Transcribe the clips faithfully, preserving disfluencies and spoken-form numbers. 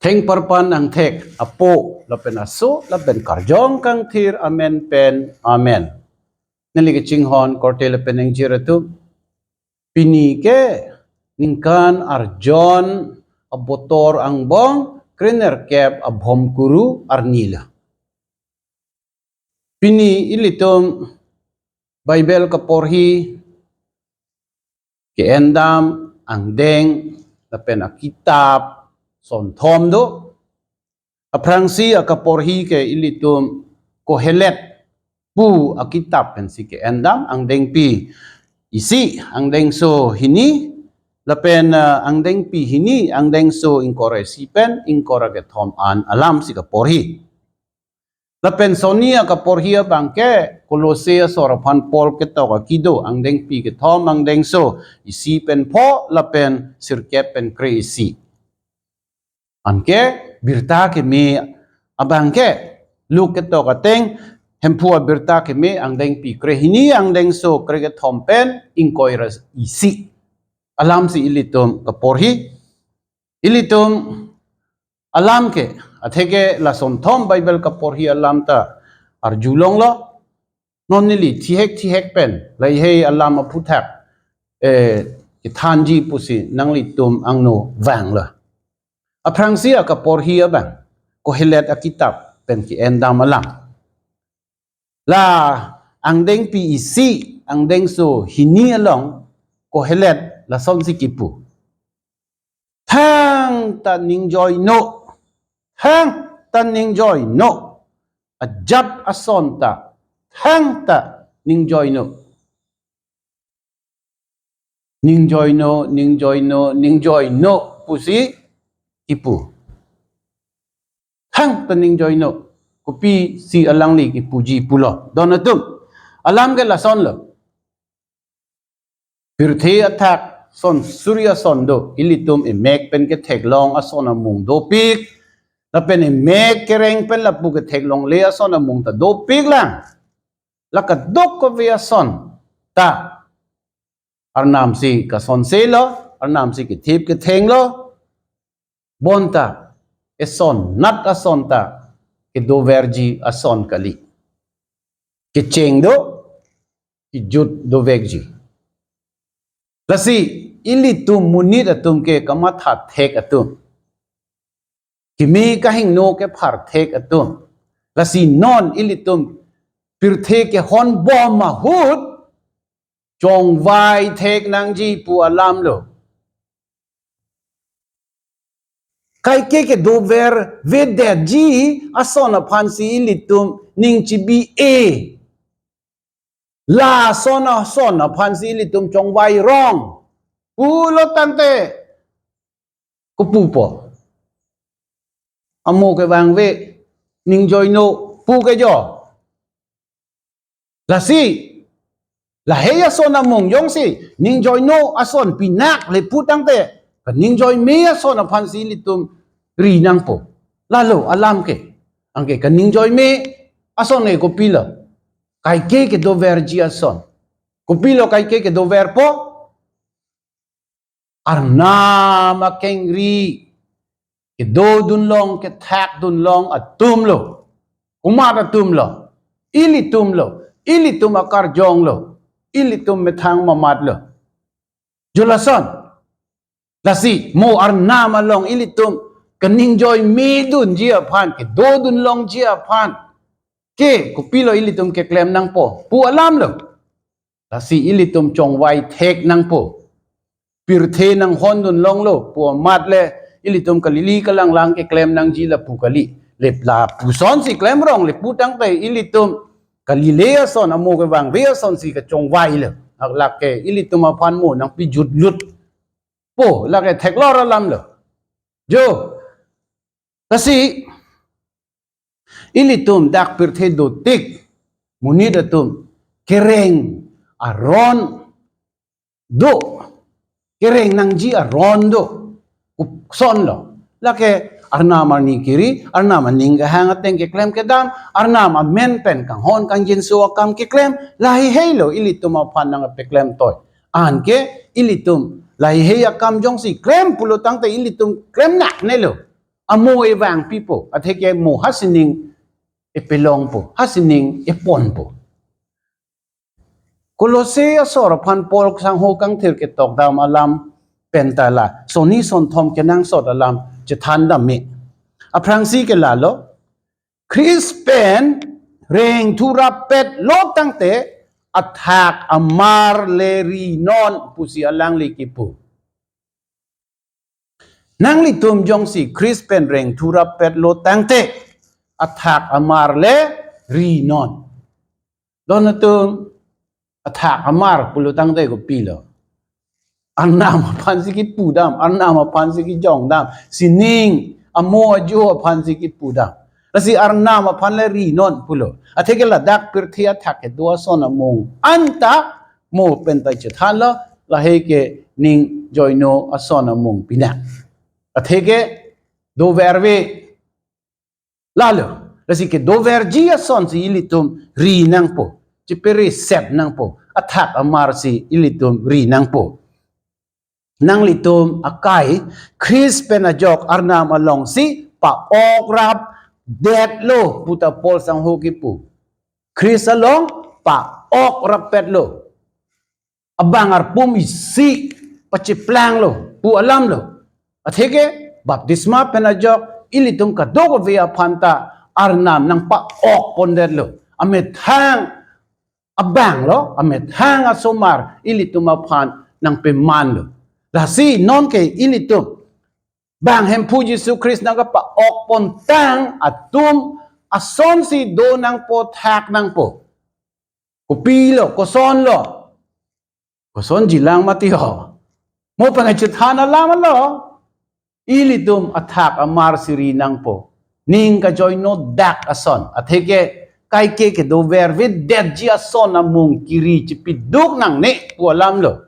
Heng parpan angthek Apo lapen Aso lapen Karjong Kangthir amen pen. Amen. Neli kachinghon korte lapen ingjir atum. Pini ke ningkan arjon abotor angbong krenerkep abhomkuru arni lo. Pini ilitum Bible kaporhi ke-endam angdeng lapen akitap sonthom do. Aphrangsi akaporhi ke ilitum Kohelet pu akitap pensi ke-endam, angdengpi isi, angdengso hini, lapen, eh, angdengpi hini, angdengso ingkoi ra isi pen ingkoi ra kethom an alamsi kaporhi. Lapen sonni akaporhi abang ke Kolose asor aphan Paul ketok akido, angdengpi kethom, angdengso isi pen pho lapen sirkep pen kre-isi. Anke birta keme abang ke Luke ketok ateng Hemphu abirta keme angdengpi krehini, angdengso krekethom pen ingkoi ra isi. Alamsi ilitum kaporhi. Ilitum alam ke, atheke la sonthom Bible kaporhi alam ta arjulonglo. Non neli thihek thihek pen lahei alam aphuthak, eh, kethanji pusi nanglitum angno vanglo. Aphrangsi akaporhi abang Kohelet akitap pen ke-endam alam. La angdengpi isi, angdengso hini along Kohelet lasonsi kipu: Thangta ningjoino, thangta ningjoino. Ajat ason ta thangta ningjoino. Ningjoino, ningjoino, ningjoino pusi kipu. Thangta ningjoino. Kopisi alangli kipuji pulo, don atum? Alam ke lasonlo. Pirthe athak son suri ason do, ilitum emek pen ketheklong ason amung dopik, lapen emek kereng pen lapu ketheklongle ason amung ta dopik lang. La kadokave ason ta Arnam si kasonselo, Arnam si kethip kethenglo, bonta eson nat ason ta kedoverji ason kali. Kecheng do, kejut dovekji. Lasi ilitum monit atum ke kamatha thek atum, keme kahingno kepharthek atum. Lasi non ilitum pirthe kehonbom ahut chongvai thek nangji pu alamlo. Kaike kedover vedetji ason aphansi ilitum ning chibi-e. Lason ason aphansi ilitum chongvai rong pulo tangte kopupo? Amo kevangve, ningjoino pu ke jo. Lasi lahei ason amung jongsi ningjoino ason pinak le pu tangte, kaningjoime ason aphansi ilitum ri nangpo. Lalo alam ke. Anke kaningjoime ason ke kopilo? Kaike kedoverji ason. Kopilo kaike kedoverpo? Arnam akengri kedodunlong, kethakdunlong atumlo. Komat atumlo? Ilitumlo. Ilitum akarjonglo. Ilitum methang mamatlo. Jo lason. Lasi mo Arnam along ilitum kaningjoimedunji aphan, kedodunlongji aphan ke kopilo ilitum keklem nangpo pu alamlo? Lasi ilitum chongvai thek nangpo. Pirthe nanghondunlonglo pu amat le ilitum kalili kalanglang keklem nangji lapu kali. Lep lapusonsi klemrong le pu tangte ilitum kalile ason, amo kevangve asonsi kachongvailo. Lake ilitum aphan mo nangpijutlut po, lake theklor alamlo. Jo. Lasi ilitum dak pirthe dotik monit atum kereng aron do, kereng nangji aron do. Koson lo? Lake Arnam arni kiri, Arnam aning kehang ateng keklem kedam, Arnam amen pen kanghon kangjinso akam keklem, lahei heilo ilitum aphan nangpeklemtoi. Anke ilitum lahei akam jongsi klem pulo tangte ilitum klem naknelo. amo evangpipo, atheke mo ha sining epelongpo, ha sining eponpo. Kolose asor aphan Paul sangho kangthir ketok dam alam penta la, sonni sonthom kenangsot alam chethan dam me. Aphrangsi ke lalo, Christ pen rengthu rappetlo tangte athak amar le rinon pusi alangli kipu. Nanglitum jongsi Christ pen rengthu rappetlo tangte athak amar le rinon. Don atum, athak amar pulo tangte kopilo? Arnam aphansi kipu dam, Arnam aphansi kijong dam, sining amo ajo aphansi kipu dam. Lasi Arnam aphan le rinon pulo. Atheke ladak pirthe athak kedo ason amung anta mo penta chethanlo, lahei ke ning joino ason amung pinak. Atheke doverve lalo. Lasi kedoverji asonsi ilitum ri nangpo, chipiri set nangpo, athak amarsi ilitum ri nangpo. Nanglitum akai Christ pen ajok Arnam alongsi pa-ok rapdetlo puta Paul sangho kipu. Christ along pa-ok rappetlo. Abang arpum isi pacheplanglo pu alamlo. Atheke baptisma pen ajok ilitum kadokave aphanta Arnam nangpa-ok pondetlo. Amethang abanglo, amethang asomar ilitum aphan nangpemanlo. Lasi nonke ilitum bang Hemphu Jisu Christ nangkapa-ok pontang atum asonsi do nangpo, thak nangpo. Kopilo, kosonlo? Kosonji lang mati ho? Mo pangchethan alam lo. Ilitum athak amarsi ri nangpo, ning kajoinodak ason. Atheke kaike kedovervedetji ason amung kiri chipiduk nangne pu alamlo.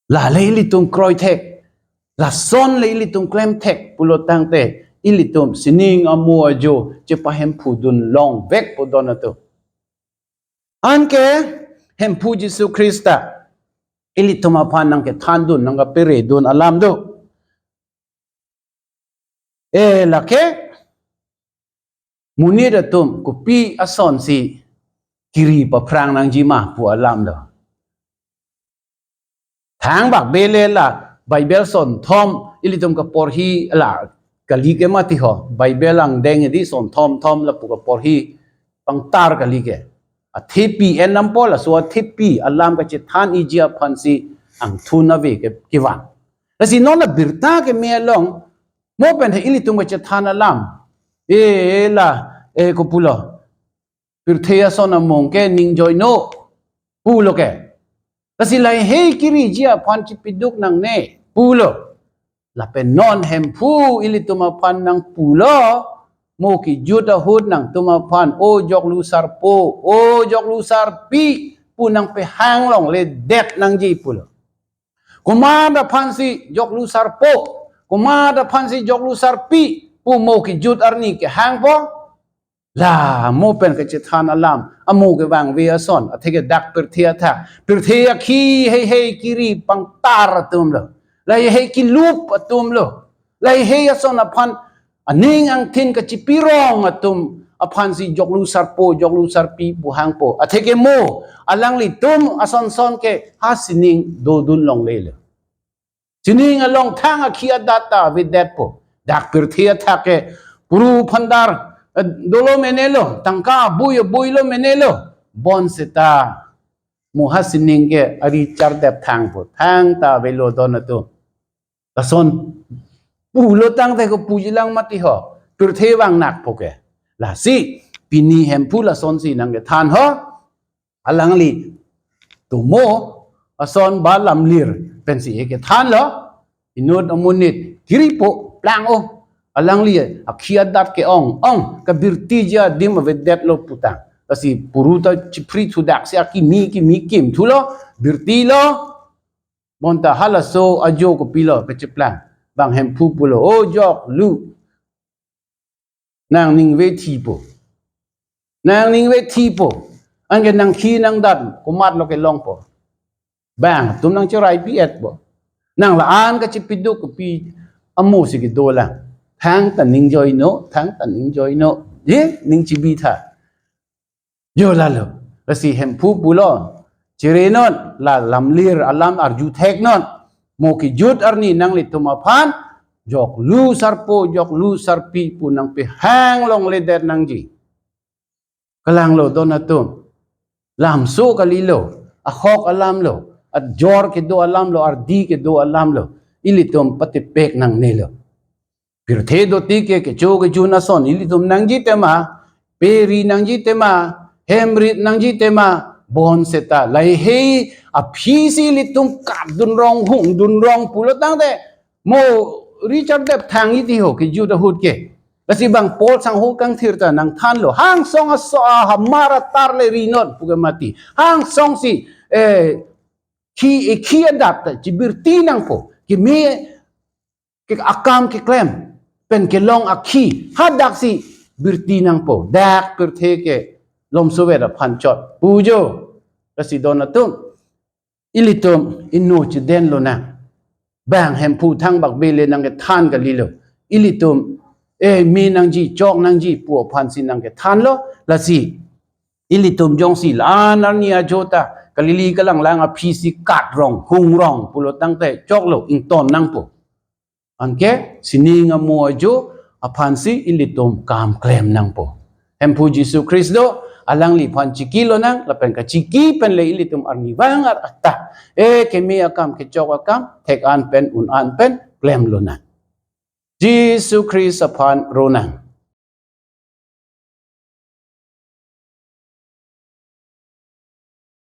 Lale ilitum kroithek, lason le ilitum klemthek pulo tangte ilitum sining amo ajo chepahemphudun longvekpo don atum. Anke Hemphu Jisu Khrista ilitum aphan nangkethandun, nangkaperedun alam do. E lake, monit atum kopi asonsi kiri paphrang nangjima pu alam do. Thangbak bele la Bible sonthom ilitum kaporhi la kali ke mati ho. Bible angdeng edi sonthom thom lapu kaporhi pangtar kali ke. Athepi en nampo, laso athepi alam kachethan iji aphansi angthun ave ke kevang. Lasi non abirta keme along mo pen he ilitum kachethan alam. E la, e kopulo, pirthe ason amung ke ning joino pulo ke. Lasi lahei kiriji aphan chipiduk nangne pulo. Lapen non Hemphu ilitum aphan nangpulo, mo kijut ahut nangtum aphan, o joklu sarpo, o joklu sarpi pu nangpehang longledet nangji pulo. Komat aphansi joklu sarpo, komat aphansi joklu sarpi pu mo kijut arni kehangpo? La mo pen kachethan alam amo kevangve ason, atheke dak pirthe athak, pirthe akhi heihei kiri pangtar atumlo, lahei kilup atumlo, lahei ason aphan aning angthin kachipirong atum aphansi joklu sarpo, joklu sarpi pu hangpo. Atheke mo alanglitum asonson ke ha sining dodun longlelo. Sining along thang akhi adat ta avedetpo. Dak pirthe athak ke puru phandar, eh, dolo menelo, tangka abui abuilo menelo. Bonseta mo ha sining ke ari chardep thangpo, thangta avelo don atum. Lason pulo tangte kopuji lang mati ho? Pirthe vangnakpo ke. Lasi pini Hemphu lasonsi nangkethan ho. Alangli tomo ason ba lamlir pensi ekethanlo. Inut amonit kiripo plang o. Alangli akhi adat ke-ong ong, kabirtiji adim avedetlo putang. Lasi puru ta chiphri thudaksi akimi kimi kimthulo, birtilo. Bonta halaso ajo kopilo kacheplang? Bang Hemphu pulo, o joklu, nang ningve thipo. Nang ningve thipo. Anke nangkhi nangdat komatlo kelongpo? Bang atum nangcheraipi-etpo. Nang la-an kachipiduk kopi amo si kedo lang. Thangta ning joino, thangta ning joino. Ye, ning chibi tha. Jo lalo. Lasi Hemphu pulo. Chiri non, la lamlir alam arju thek non. Mo kejut arni nanglitum aphan joklu sarpo, joklu sarpi pu nangpehang longledet nangji. Kalanglo don atum. Lamso kalilo. Ahok alamlo. Ajor kedo alamlo. Ardi kedo alamlo. Ilitum patipek nangnelo. Pirthe doti ke kecho kejun ason ilitum nangji tema, pe ri nangji tema, hem rit nangji tema, bonseta lahei aphi si ilitum katdun rong, hungdun rong pulo tangte, mo Richard Deb thang iti ho kejut ahut ke. Lasi bang Paul sangho kangthir ta nangthanlo, hangsong aso ahamar atar le ri non pu ke mati. Hangsong si, eh, khi, eh, khi adat ta chibirti nangpo. Keme ke akam keklem pen kelong akhi hadak si birti nangpo, dak pirthe ke lomsovet aphan chot pujo. Lasi don atum, ilitum inut chiden lonang. Bang Hemphu thangbak bele nangkethan kalilo. Ilitum, eh, me nangji, chok nangji pu aphan si nangkethanlo. Lasi ilitum jongsi la-an arni ajo ta kalili kalanglang aphi si kat rong, hung rong pulo tangte choklo, ington nangpo. Anke sining amo ajo aphan si ilitum kam klem nangpo. Hemphu Jisu Khristo alangliphan chiki lonang, lapen kachiki pen le ilitum arni vang ar ata, eh, keme akam, kechok akam, thek an pen, un an pen klem lonang. Jisu Khristo aphan ronang.